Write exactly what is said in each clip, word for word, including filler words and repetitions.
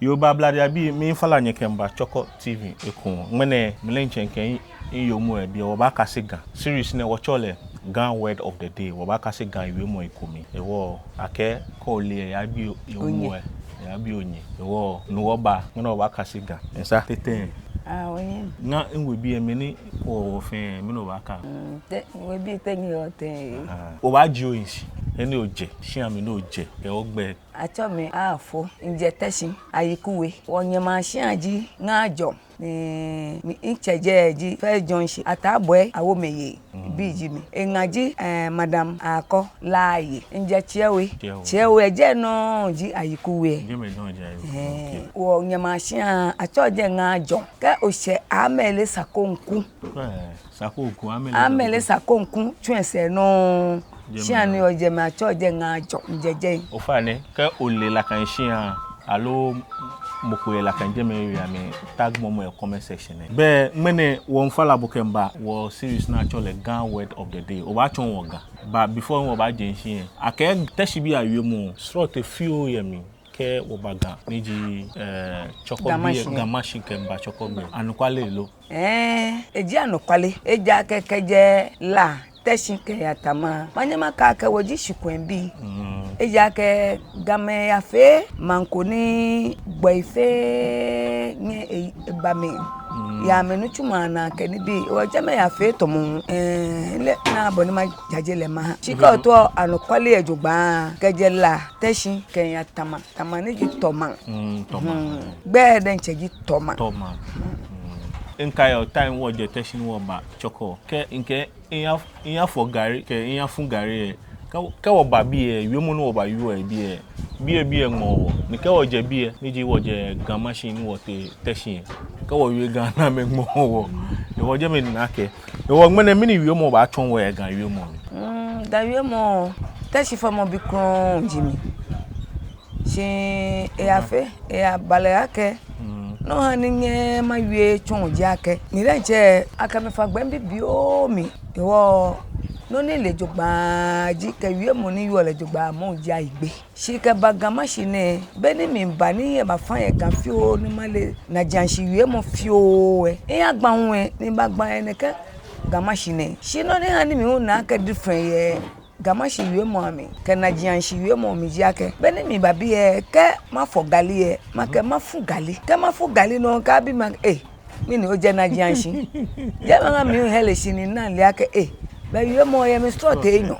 Yoo, Ablade abii, miifala nyɛ kɛmiiba Chorkor T V ekoŋŋ. Ŋmɛnɛ, mile ntsɛŋ kɛ mi, miyomo lɛ biɛ, wɔbaakase Ga. Series nɛɛ wɔtsɛɔ lɛ Ga Word of the Day. Wɔbaakase Ga wiemɔi komɛi. Hewɔ akɛɛ kɛ ole lɛ, yaabi oyomo lɛ, yaabi onyɛ. Hewɔ no wɔba, ŋmɛnɛ wɔbaakase Ga. Esa tete. Ah, wɔnyɛ. Ŋa miwebii lɛ, mɛni kɛ wɔ fɛɛ, mɛni obaakɛɛ? Mm, tɛ, webii, tɛ ni yɔɔ tɛŋŋ? Ah, obaajie oyiŋ shi. He ni ojɛ, shia mli ni ojɛ, kɛ ogbɛi. Atsɛɔ mi Afo, mijɛ Teshie, Ayiku We. Wɔnyɛmi ashia ji Ŋaajɔŋ. Ni mitsɛ jɛ ji First Junction, Ataa Boi Awome yei. Mm. Bi ji mi. Eŋa ji, eh, Madam Akɔ Laaye. Mijɛ Tsiɛ We. Tsiɛ We. Tsiɛ We, jɛi nɔŋŋ ji Ayiku We. Jɛmɛ nɔŋŋ ji Ayiku We. Eh, okay. Wɔnyɛmi ashia, atsɛɔ jɛi Ŋaajɔŋ. Kɛ oshɛ Amele Sakonku. Eh, Sakonku, Amele Amele Sakonku. Sakonku, tsu lɛ sɛɛ nɔŋŋ. Jɛmɛ. Shia ni ojɛ, mɛi atsɛɔ jɛi Ŋaajɔŋ, mijɛ jɛi. Ofainɛ, kɛ ole nakai shia, aloo mɔ ko yɛ nakai jɛmɛ area mli, tag mɔ mɔ yɛ comment section lɛ. Bɛ, ŋmɛnɛ wɔmiifala bo kɛmiiba wɔ series ni atsɛɔ lɛ Ga Word of the Day. Obaatsɔɔ wɔ Ga. But before wɔbaaje shishi lɛ, akɛɛ Teshiebii awiemɔ, srɔto fioo yɛ mli kɛ wɔba Ga, ni ji, eh, Chorkor gbɛ, Ga Mashie. Ga Mashie kɛmiiba Chorkor gbɛ. Anɔkwale lo? Eh, eji anɔkwale. Ejaakɛ kɛjɛ La, Teshie kɛya Tema, manyɛ makɛɛ akɛ wɔji shikpɔŋ bii. Mm. Ejaakɛ Gamɛi yafee maŋ ko ni gbɔi fɛɛ nyɛ e-, eba mli. Mm. Yɛ amɛnitsumɔ anaa kɛ nibii. Hewɔ jɛmɛ yafee tɔmɔ. Eh, lɛ naa bɔ ni majaje lɛ maha. Shi kɛ otaoɔ anɔkwale lɛ jogbaŋŋ, kɛjɛ La, Teshie kɛya Tema. Tema ni ji Tɔmaŋ. Mm, Tɔmaŋ. Mm. Gbɛ diɛŋtsɛ ji Tɔmaŋ. Tɔmaŋ. Mm. Mikai yɛ time wɔjɛ Teshie ni wɔba Chorkor. Kɛ mikɛɛ miya, miyafɔ gari, kɛ miyafu gari lɛ. Kɛ, kɛ wɔba biɛ, wiemɔ ni wɔbawieɔ yɛ biɛ, biɛ, biɛ ŋmɔɔ wɔ. Ni kɛ wɔjɛ biɛ, ni ji wɔjɛ Ga Mashie ni wɔtee Teshie lɛ, kɛ wɔwie Ga lɛ, amɛŋmɔɔ wɔ. Hewɔ jɛmɛ ni akɛɛ. Hewɔ ŋmɛnɛ mɛni wiemɔ obaatsɔɔ wɔ yɛ Ga wiemɔ mli? Mm, Ga wiemɔ, Teshie fɔmɔ bi krɔŋŋ ji mi. Shi eyafee, eyaba lɛ akɛ, mm, nɔ ni ha ni nyɛɛɛ mawie tsɔɔ ji akɛ, mi diɛŋtsɛ, akɛ mifa gbɛ bibioo mli. Hewɔ nɔ ni mile jogbaŋŋ ji akɛ wiemɔ ni yɔɔ lɛ jogbaŋŋ moŋ ji Ayigbe. Shi kɛba Ga Mashie nɛɛ, be ni miba ni miyaba fã yɛ Ga fioo ni male najiashi wiemɔ fioo lɛ, miyagba hu lɛ, ni mibagba yɛ nɛkɛ Ga Mashie nɛɛ. Shi nɔ ni ha ni mi hu mina akɛ different yɛ Ga Mashie wiemɔ amli kɛ najiashi wiemɔ mli ji akɛ, be ni miba biɛ, kɛ mafɔ gali lɛ, makɛɛ mafu gali. Kɛ mafu gali nɔŋŋ, akɛbi mi akɛ, eh, mɛni, ojɛ najiashi? Jɛmɛ ŋa mi hu mihele shi ni mina mile akɛ, eh, bɛ wiemɔ yɛ mli srɔto enyɔ.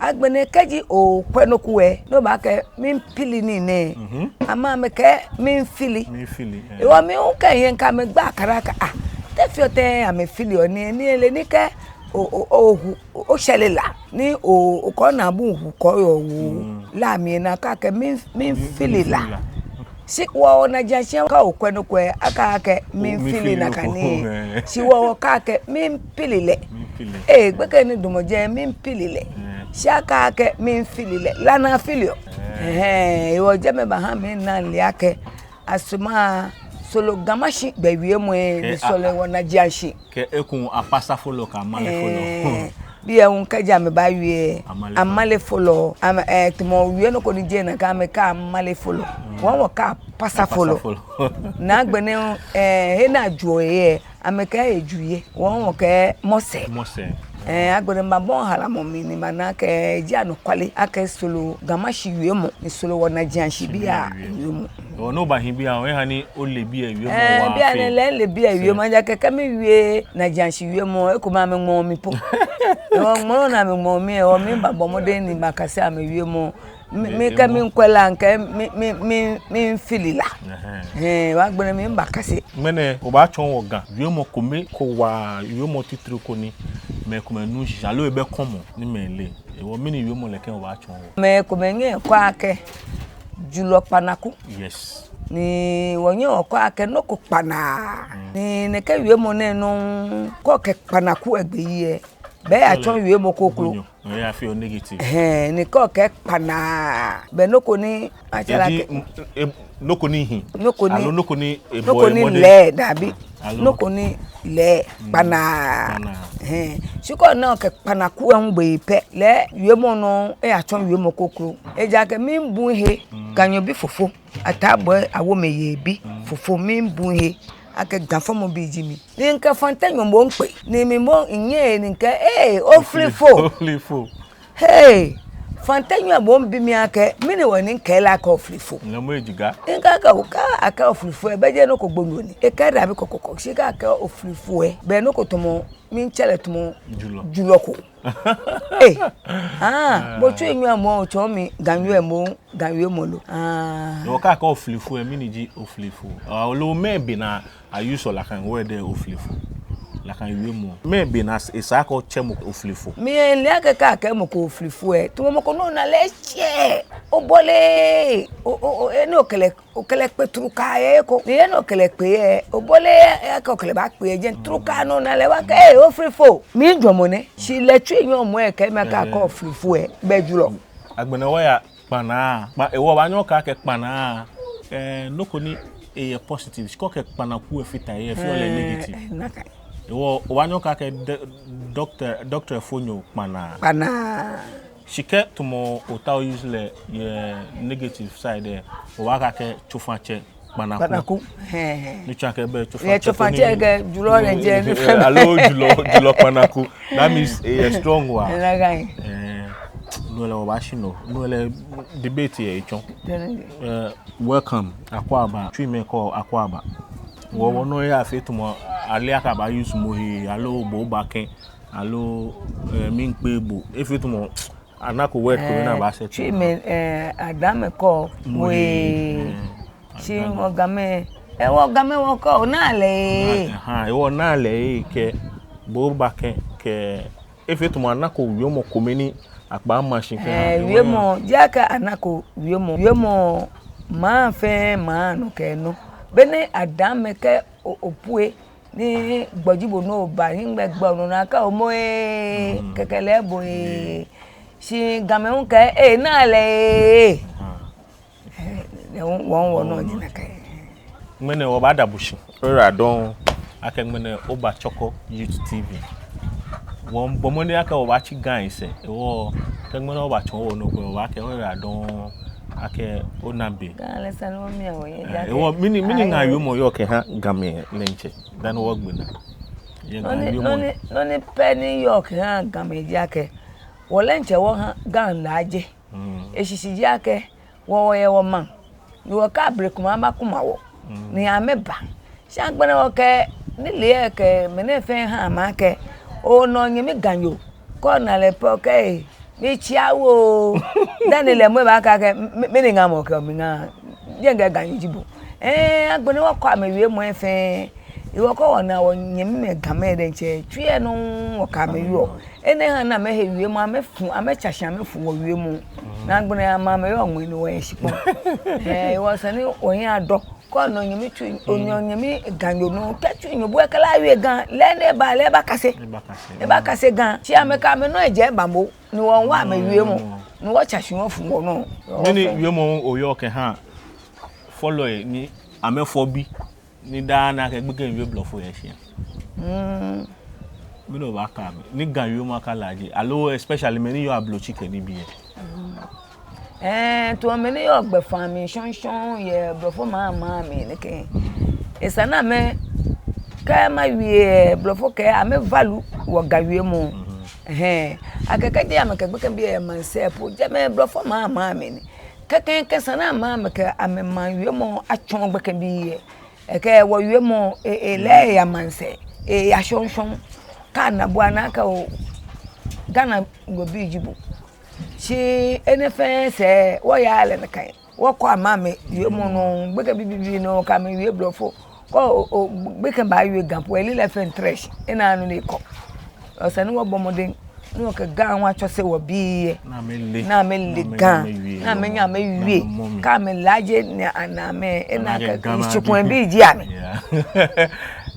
Agbɛnɛ kɛji okwɛ nɔ ko lɛ, no obaakɛɛ miipili nii nɛɛ. Mhm. Amɛ amɛkɛɛ miifili. Miifili, eh. Hewɔ mi hu kɛ mihiɛ kã, amɛgba akara akɛ, ah, te fioo tɛŋŋ amɛfiliɔ nii, ni ele ni kɛ o, o, ohu, o, oshɛre la, ni o, okɔ onaabu hu kɔ yɛ owu, mm, la mli lɛ, akɛɛ akɛ mi, miifili la. Miifili la. Shi wɔ, wɔnajiashi, kɛ okwɛ nɔ ko lɛ, akɛɛ akɛ miifili nakai nii. Miifili nɔ ko, eh. Shi wɔ, wɔkɛɛ akɛ miipili lɛ. Miipili. Eh, gbekɛ ni damɔ jɛi, miipili lɛ. Eh. Shi akɛɛ akɛ miifili lɛ. La ni afiliɔ. Eh. Ɛhɛɛ, hewɔ jɛmɛ baha mina mile akɛ asumɔɔ soro Ga Mashie gbɛ wiemɔi, eh, ni soro wɔnajiashi. Kɛ ekoŋŋ apasa folo kɛ amale folo. Eh, biɛ hu kɛji amɛbawie, amale folo, amale folo, amɛ, eh, tamɔ owie nɔ ko ni jeee nakai, amɛkɛɛ amale folo. Mm. Wɔ, wɔkɛɛ apasa folo. Apasa folo. Ni agbɛnɛ, eh, he ni ajuɔ he lɛ, amɛkɛɛ eju he. Wɔ, wɔkɛɛ mɔsɛɛ. Mɔsɛɛ. Eh, agbɛnɛ mibabɔi halamɔ mli ni mina akɛ eji anɔkwale akɛ soro Ga Mashie wiemɔ ni soro wɔnajiashi bii awiemɔ. Hewɔ ni oba hiɛ biɛ, oha ni ole biɛ wiemɔ, eh, waa biɛ fɛɛ. Ni lɛ mile biɛ wiemɔ, ejaakɛ kɛ miwie najiashi wiemɔ, ekomɛi amɛŋmɔɔ mi po. Hewɔ ŋmɔlɔ ni amɛŋmɔɔ mi lɛ, hewɔ miibabɔ mɔdɛŋ ni makase amɛwiemɔ. Mi, mi, mi, kɛ miikwɛ la, mikɛɛ mi, mi, mi, miifili la. Ɛhɛɛ. Hɛɛ, hewɔ agbɛnɛ miibakase. Ŋmɛnɛ obaatsɔɔ wɔ Ga wiemɔ kome ko waa, wiemɔ titri ko ni mɛi komɛi nuuu shishi, aloo ebɛ kɔmɔ ni mɛi leee. Hewɔ mɛni wiemɔ lɛ kɛ obaatsɔɔ wɔ? Mɛi komɛi nyɛɔ kɛɔ akɛ julɔ kpanaku. Yes. Ni wɔnyɛɔ wɔkɛɔ akɛ nɔ ko kpanaa. Mm. Ni nɛkɛ wiemɔ nɛɛ nɔŋŋ, kɛ okɛɛ kpanaku egbe yi lɛ, bɛ eyatsɔ wiemɔ kroko. Gbunyɔ. Eyafeɔ negative. Hɛɛ, ni kɛ okɛɛ kpanaa, bɛ nɔ ko ni, atsɛɔ lɛ akɛ, eji, mm, e, nɔ ko ni hi. Nɔ ko ni, aloo nɔ ko ni, nɔ ko ni lɛ, dabi. Aloo. Nɔ ko ni lɛ kpanaa. Kpanaa. Hɛɛ. Shi kɛ ona akɛ kpanaku lɛ ŋgbɛ pɛ lɛ, wiemɔ nɔ, eyatsɔ wiemɔ kroko. Ejaakɛ miibu he, Ganyobi fofo, Ataa Boi Awome yei bi fofo, miibu he akɛ Ga fɔmɔbi ji mi. Ni mikɛ Fante nyɔmɔ ŋkpe, ni mi moŋ minyɛ ni mikɛɛ, ee, Oflifo. Oflifo. Hei, Fante nyɔmɔ bi mi akɛ, mɛni hewɔ ni mikɛɛ lɛ akɛ Oflifo? Nyɔmɔ ejiga. Mikɛɛ akɛ, okɛɛ akɛ Oflifo lɛ, bɛ jeee nɔ ko gbonyo ni. Ekɛɛ daabi kɔkɔɔkɔ, shi ekɛɛ akɛ Oflifo lɛ, bɛ nɔ ko tamɔ, miitsɛ lɛ tamɔ julɔ. Julɔ ko. Ee, aa, bo tsui nyɔmɔ otsɔɔ mi Ganyo lɛ moŋ, Ganyo mɔ lo. Aa. Okɛɛ akɛ Oflifo lɛ, mɛni ji Oflifo? Aa, loo mɛɛ be ni a-use-ɔ nakai word lɛ Oflifo? Nakai wiemɔ. Mɛɛ be ni esa akɛ otsɛ mɔ Oflifo? Mile akɛ kɛ akɛɛ mɔ ko Oflifo lɛ, tamɔ mɔ ko ni ona lɛ eshɛ, obɔle, o, o, o, he ni okɛ lɛ, okɛ lɛ kpe trukaa yɛ he ko. Ni he ni okɛ lɛ kpe lɛ, obɔle, akɛ okɛ lɛ baakpe yɛ jɛi, trukaa ni ona lɛ, wɔkɛɛ, ee, Oflifo. Miijwɛŋmɔ nɛ, shi lɛ tsui nyɔmɔ lɛ kɛɛ mi akɛ akɛ Oflifo lɛ, bɛ julɔ. Agbɛnɛ wɔya kpanaa. Kpa-, hewɔ obaanyɛ okɛɛ akɛ kpanaa, ee, nɔ ko ni eyɛ positive, shi kɛ okɛ kpanaku lɛ fata he lɛ, efeɔ lɛ negative. Ee, nakai. Hewɔ obaanyɛ okɛɛ akɛ d-, doctor, doctorfonyo kpanaa. Kpanaa. Shi kɛ tamɔ otao use lɛ yɛ negative side lɛ, obaakɛɛ akɛ tsofatsɛ kpanaku. Kpanaku. Hɛɛ, hɛɛ. Ni tsɔɔ akɛ bɛ tsofatsɛ. Yɛ tsofatsɛ kɛ julɔ lɛ jɛ. Ee, aloo julɔ, julɔ kpanaku. That means, ee, strong waa. Nakai. Ee, no lɛ wɔbaashi nɔ. No lɛ debate lɛ etsɔ. Ee, welcome, akwaaba. Tsuimɛi kɛɔ akwaaba. Wɔ, wɔnɔ lɛ afee tamɔ ale akɛ abaa-use mɔ he, aloo bo obakɛ, aloo, ee, miikpee bo. Efee tamɔ anako word ko ni abaasɛɛ. Tsuimɛi, ee, Adamɛi kɛɔ moe. Ee, shi wɔ Gamɛi, ee, wɔ Gamɛi wɔkɛɔ onalɛye. Ahaa, hewɔ onalɛye kɛ bo obakɛ, kɛ efee tamɔ anako wiemɔ kome ni akpa machine kɛ. Ee, wiemɔ, jeee akɛ anako wiemɔ. Wiemɔ maŋ fɛɛ maŋ nɔ kɛ nɔ. Be ni Adamɛi kɛ o-, opue, ni gbɔ ji bo ni oba, ni gbɛ gbɔ nɔ ni akɛɛ omoe, kɛkɛ lɛ bo ee. Shi Gamɛi hu kɛɛ, ee, onalɛye. Ee, wɔ, wɔ, wɔnɔ ji nakai. Ŋmɛnɛ wɔbaada bo shi. Oyiwala dɔŋŋ akɛ ŋmɛnɛ oba Chorkor Youth T V. Wɔmiibɔ mɔdɛŋ akɛ wɔbaatsi Ga lɛ sɛɛ. Hewɔ kɛ ŋmɛnɛ obatsɔɔ wɔ nɔ ko lɛ, wɔbaakɛɛ oyiwala dɔŋŋ akɛ ona be. Ga lɛ sane lɛ mli awo yɛ. Ee, hewɔ mɛni, mɛni ŋaawoo yɔɔ kɛha Gamɛi lɛ diɛŋtsɛ dani wɔgbe naa? Yɛ Ga wiemɔ. Nɔ ni, nɔ ni pɛ ni yɔɔ kɛha Gamɛi ji akɛ, wɔ lɛ diɛŋtsɛ wɔha Ga laaje. Mm. Eshishi ji akɛ, wɔ, wɔyɛ wɔmaŋ. Ni wɔkɛɛ ablekuma aba kuma wɔ. Mm. Ni amɛba. Shi agbɛnɛ wɔkɛ nilee kɛ mɛni fɛɛ ha amɛ akɛ, ona onyɛmi Ganyo, kɛ ona lɛ pɛ okɛɛ, ee, mitsi awo. Dani lɛ moŋ ebaakɛɛ akɛ, m-, m-, mɛni ŋamɔ kɛ mi ŋa, jeee ŋkɛɛ Ganyo ji bo. Ee, agbɛnɛ wɔkɔ amɛwiemɔi fɛɛ. Hewɔ kɛ wɔna wɔnyɛmimɛi Gamɛi diɛŋtsɛ, tsui lɛ nɔŋŋ wɔkɛ amɛ wieɔ. Enɛ ha ni amɛhe wiemɔ, amɛfu, amɛtsa shi amɛfu wɔwiemɔ. Ni agbɛnɛ amɛ, amɛyɔɔ ŋwɛi ni wɔyɛ shikpɔŋ. Ee, hewɔ esa ni wɔhiɛ adɔ. Kɛ ona onyɛmi tsui, ona onyɛmi Ganyo nɔ, kɛ tsuinyo bu ekɛ lɛ awie Ga, lɛ ni eba, lɛ ebakase. Ebakase. Ebakase Ga. Shi amɛkɛ amɛnɔ ejɛ eba moŋ, ni wɔwa amɛwiemɔ, ni wɔtsa shi wɔfu wɔnɔ. Mɛni wiemɔ oyɔɔ kɛha fɔlɔi ni amɛfɔ bi, ni daa nɛɛ akɛ gbekɛbii wie blɔfo yɛ shia? Mm. Mɛni obaakɛɛ amɛ? Ni Ga wiemɔ akalaaje, aloo especially mɛi ni yɔɔ ablotsiri kɛ nibii lɛ. Mm. Ee, tamɔ mɛi ni yɔɔ gbɛfaa mli shɔŋŋ shɔŋŋ yɛ blɔfo maŋ, maŋ mli nɛkɛ. Esa ni amɛ, kɛ mawie lɛ, blɔfo kɛɛ amɛ value wɔ Ga wiemɔ. Mhm. Ɛhɛɛ. Akɛ kɛji amɛkɛ gbekɛbii lɛ yɛ maŋsɛɛ po, jɛmɛ blɔfo maŋ, maŋ mli ni. Kɛkɛ, kɛ esa ni amɛ, amɛkɛ amɛmaŋ wiemɔ atsɔɔ gbekɛbii lɛ. Ekɛ wɔwiemɔ, e, e, lɛ eya maŋsɛɛ, eya shɔŋŋ shɔŋŋ. Kɛ ana bo ana akɛ oo, Ghana nɔ bi ji bo. Shi enɛ fɛɛ sɛɛ, wɔyaa lɛ nakai. Wɔkɔ amɛ amɛwiemɔ nɔ, gbekɛbii bibii nɔ, kɛ amɛwie blɔfo. Kɛ oo, oo, gbekɛ baawie Ga po, elilɛi fɛɛ miitreshi, enaaa nɔ ni ekɔ. Esa ni wɔbɔ mɔdɛŋ ni wɔkɛ Ga hu atsɔse wɔbii lɛ. Ni amɛle. Ni amɛle Ga. Ni amɛnyɛ amɛwie. Ni amɛmɔ mli. Kɛ amɛlaaje ni ana amɛ, ena akɛ shikpɔŋ bii ji amɛ. Yeah.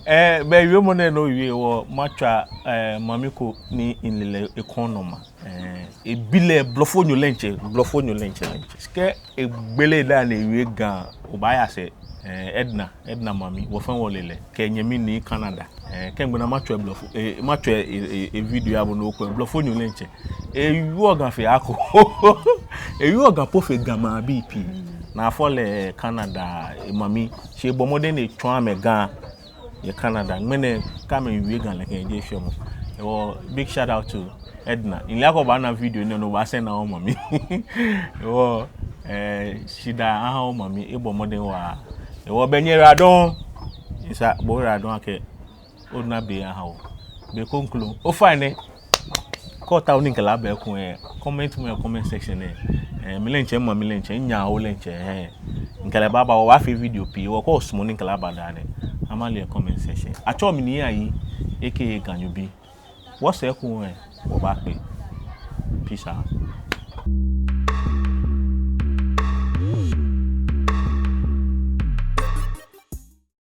Ee, bɛ wiemɔ nɛɛ ni owie hewɔ, matswa, ee, mami ko ni mile lɛ ekɔŋ nɔ ma. Ee, ebi lɛ blɔfonyo lɛ diɛŋtsɛ, blɔfonyo lɛ diɛŋtsɛ, lɛ diɛŋtsɛ. Kɛ egbele daa ni ewie Ga, obaaya sɛɛ. Eh, Edna, Edna mami, wɔ fɛɛ wɔle lɛ, kɛ enyɛmi ni Canada. Eh, kɛ migbe naa matswa eblɔfo, eh, matswa e, e, e video lɛ bo ni okwɛ, blɔfonyo lɛ diɛŋtsɛ. Ewieɔ Ga fe eko. Ewieɔ Ga po fe Ga maŋbii pii. Ni afɔ lɛ Canada, emami, shi ebɔ mɔdɛŋ ni etsɔɔ amɛ Ga yɛ Canada. Ŋmɛnɛ kɛ amɛwie Ga lɛ kɛ eje shwɛmɔ. Ewɔ, big shout out to Edna. Mile akɛ obaana video nɛɛ ni oba send aha omami. Ewɔ, eh, shidaa aha omami, ebɔ mɔdɛŋ waa. Ewɔ, bɛ nyɛyiwaladɔŋŋ. Esa, bo oyiwaladɔŋŋ akɛ ona be aha wɔ. Be kroko, ofainɛ. Kɛ otao ni mikɛ lɛ aba ekoŋŋ lɛ, comment mɔ yɛ comment section lɛ. Eh, mi lɛ diɛŋtsɛ, mimami lɛ diɛŋtsɛ, minyɛ awo lɛ diɛŋtsɛ, eh. Mikɛ lɛ baaba, wɔbaafee video pii, ewɔ kɛ osumɔ ni mikɛ lɛ aba daa nɛɛ, ha male yɛ comment section. Atsɛɔ mi Nii Ayi, A K A Ganyobi. Wɔsɛɛ ekoŋŋ lɛ, wɔbaakpe. Peace out.